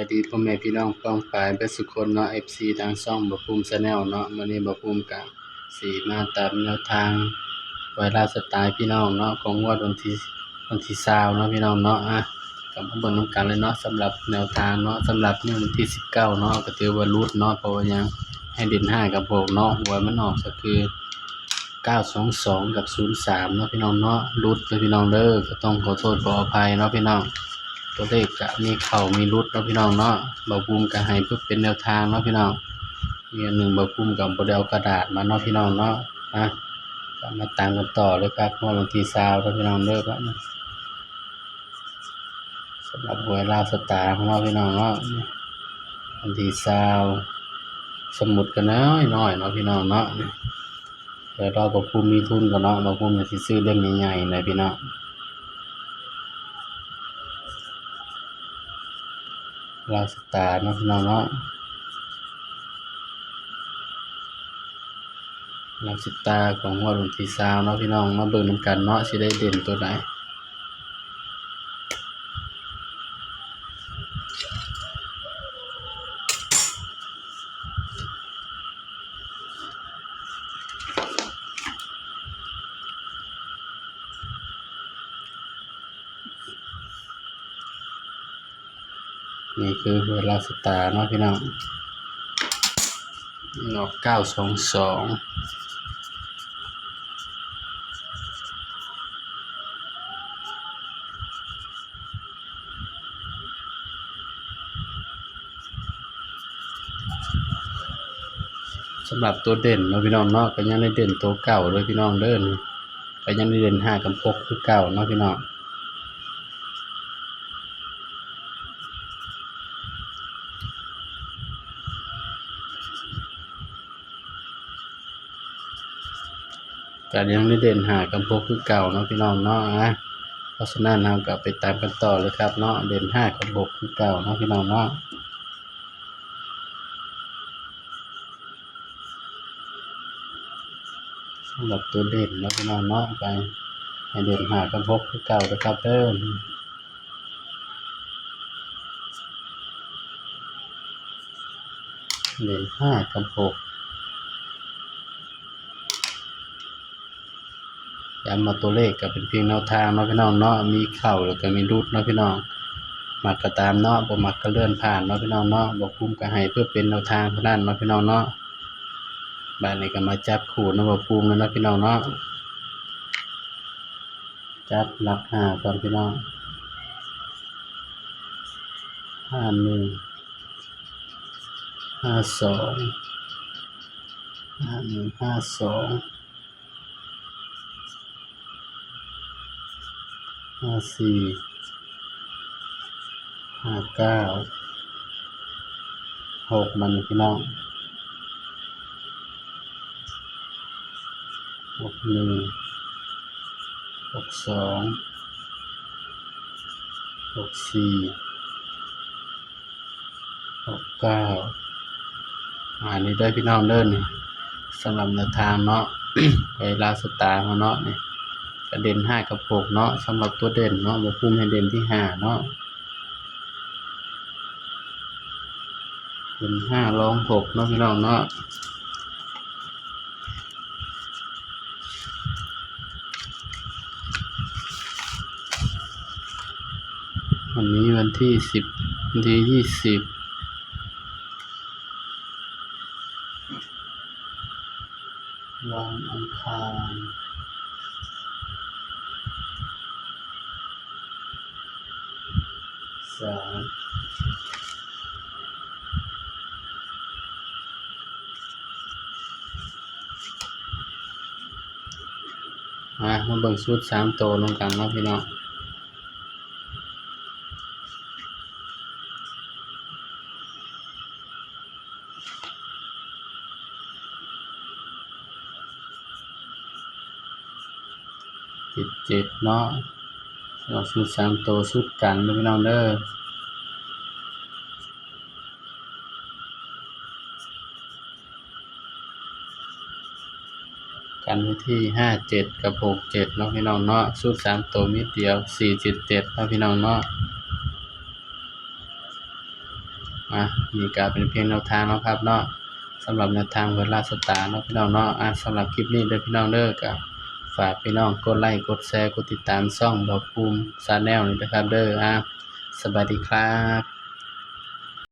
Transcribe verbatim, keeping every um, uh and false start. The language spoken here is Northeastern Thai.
สวัสดีพ่อแม่พี่น้องป้องปายเบิดสุคนเนาะ เอฟซี ทางช่องบ่าวภูมิ Channel เนาะ มื้อนี้บ่าวภูมิกะสิมาตามแนวทางหวยลาวสตาร์พี่น้องเนาะ ของงวดวันที่ วันที่ซาวเนาะพี่น้องเนาะ อ่ะ กลับมาเบิ่งนำกันเลยเนาะ สำหรับแนวทางเนาะ สำหรับงวดวันที่สิบเก้าเนาะ ก็ถือว่าหลุดเนาะ เพราะว่ายังให้เด่นห้ากับหกเนาะ หวยมันออกก็คือ เก้าสองสอง กับ ศูนย์สาม เนาะพี่น้องเนาะ หลุดเลยพี่น้องเด้อ ก็ต้องขอโทษขออภัยเนาะพี่น้อง ตัวเลขก็มีเข้ามีหลุดเนาะพี่น้องเนาะ บ่าวภูมิก็ให้เพื่อเป็นแนวทางเนาะพี่น้อง อีกอันหนึ่งบ่าวภูมิก็บ่ได้เอากระดาษมาเนาะพี่น้องเนาะ อ่ะ ก็มาตามกันต่อเลยครับ งวดวันที่ซาวเนาะพี่น้องเด้อ ครับ สำหรับหวยลาวสตาร์ของเราพี่น้องเนาะ วันที่ซาว สมุดก็น้อยๆเนาะพี่น้องเนาะ เดี๋ยวรอบ่าวภูมิมีทุนก่อนเนาะ บ่าวภูมิจะสิซื้อเล่มใหญ่ๆหน่อยพี่น้อง ลาวสตาร์เนาะพี่น้องเนาะ ลาวสตาร์ของงวดวันที่ซาวเนาะพี่น้อง มาเบิ่งนำกันเนาะ สิได้เด่นตัวใด นี่คือหวยลาวสตาร์เนาะพี่น้อง เนาะ เก้าสองสอง สำหรับตัวเด่นเนาะพี่น้องเนาะ ก็ยังได้เด่นตัวเก่าเลยพี่น้องเด้อ ก็ยังได้เด่นห้ากับหกคือเก่าเนาะพี่น้อง ก็ยังได้เด่นห้ากับหกคือเก่าเนาะพี่น้องเนาะ อ่ะ เพราะฉะนั้นเราก็ไปตามกันต่อเลยครับเนาะ เด่นห้ากับหกคือเก่าเนาะพี่น้องเนาะ สำหรับตัวเด่นเนาะพี่น้องเนาะ ไปให้เด่นห้ากับหกคือเก่านะครับเด้อ เด่นห้ากับหก ย้ำมาตัวเลขก็เป็นเพียงแนวทางเนาะพี่น้องเนาะ มีเข้าแล้วก็มีหลุดเนาะพี่น้อง มักก็ตามเนาะ บ่มักก็เลื่อนผ่านเนาะพี่น้องเนาะ บ่าวภูมิก็ให้เพื่อเป็นแนวทางเท่านั้นเนาะพี่น้องเนาะ บาดนี้ก็มาจับคู่เนาะ บ่าวภูมิแล้วเนาะพี่น้องเนาะ จับหลักห้าก่อนพี่น้อง ห้าหนึ่ง ห้าสอง ห้าหนึ่ง ห้าสอง ห้าสี่ ห้าเก้า หก มันพี่น้อง หกหนึ่ง หกสอง หกสี่ หกเก้า อ่า นี่เด้อพี่น้องเด้อ นี่ สำหรับแนวทางเนาะ หวยลาวสตาร์ของเนาะ นี่ ก็เด่นห้ากับหกเนาะ สำหรับตัวเด่นเนาะ บ่าวภูมิให้เด่นที่ห้าเนาะ เด่นห้ารองหกเนาะพี่น้องเนาะ วันนี้วันที่สิบ วันที่ยี่สิบ วันอังคาร สาม มา มาเบิ่งสูตรสามตัวนำกันเนาะพี่น้อง เจ็ดเจ็ด เนาะ สำหรับสูตรสามตัว สูตรกันเด้อพี่น้องเด้อ กันไว้ที่ห้าเจ็ดกับหกเจ็ดเนาะพี่น้องเนาะ สูตรสามตัวมีเดียว สี่เจ็ดเจ็ด เนาะพี่น้องเนาะ เ อ่ะ นี่ก็เป็นเพียงแนวทางเนาะครับเนาะ สำหรับแนวทางหวยลาวสตาร์เนาะพี่น้องเนาะ อ่ะ สำหรับคลิปนี้เด้อพี่น้องเด้อ ก็ฝากพี่น้องกดไลค์ กดแชร์ กดติดตามช่องบ่าวภูมิชาแนลนี่นะครับเด้อ อ่ะ สบายดีครับ